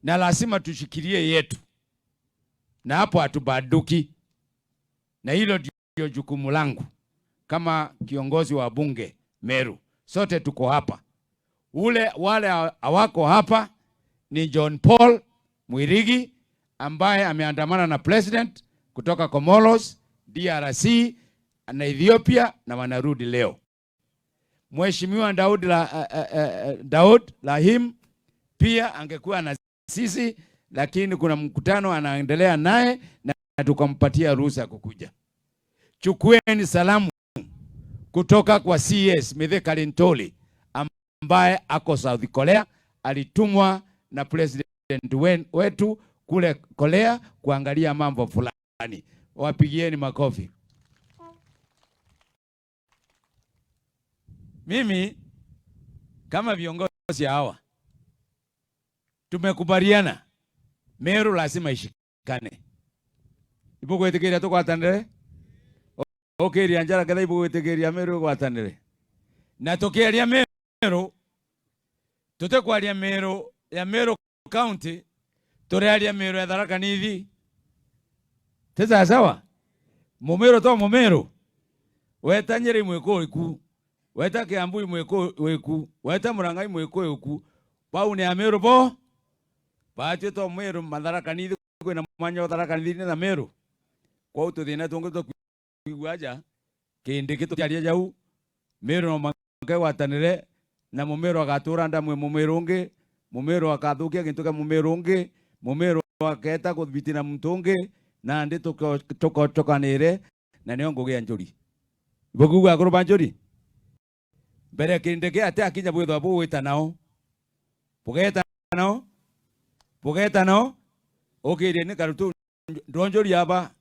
Na lazima tushikilie yetu, na hapo hatubaduki, na hilo ndio jukumu langu kama kiongozi wa bunge Meru. Sote tuko hapa, ule wale hawako hapa ni John Paul Mwirigi ambaye ameandamana na president kutoka Comoros, DRC na Ethiopia na wanarudi leo. Mheshimiwa Daud Lahim pia angekuwa na sisi, lakini kuna mkutano anaendelea naye na tukampatia ruhusa ya kukuja. Chukueni salamu kutoka kwa CS Mithika Linturi ambaye ako South Korea, alitumwa na president wetu kule Korea kuangalia mambo fulani. Wapigieni makofi. Mimi kama viongozi hawa tumekubaliana Meru lazima ishikane. Ibugwitikiria tugwatanire ukiria njara ketha ibugwitikiria Meru igwatanire. Na tukiaria Meru tutikwaria Meru ya Meru County, turiaria Meru ya Tharaka Nithi. Ti sawa? Mumeru to Mumeru weta Nyeri mwikuiku, weta Kiambu mwikuiku, weta Murang'a mwikuiku, bau ni Ameru bo batio to Meru Matharaka Nithi kwina mwanya wa Tharaka Nithi na Meru kwau tuthina tungi tukwigua aja kindi gituaria jau Meru no makegwatanire na Mumeru agatura nda mwe Mumeru ungi, Mumeru akathukia gintu kia Mumeru ungi, Mumeru aketa guthibitina muntu ungi na ndi tukocokanire na nio ngugi ya njuri ibukuga akuru ba njuri mbere kindi kia ate akinya bwithwa bugwita nao bugeta nao bugeta nao ukirie ni karutu ndonjuri aba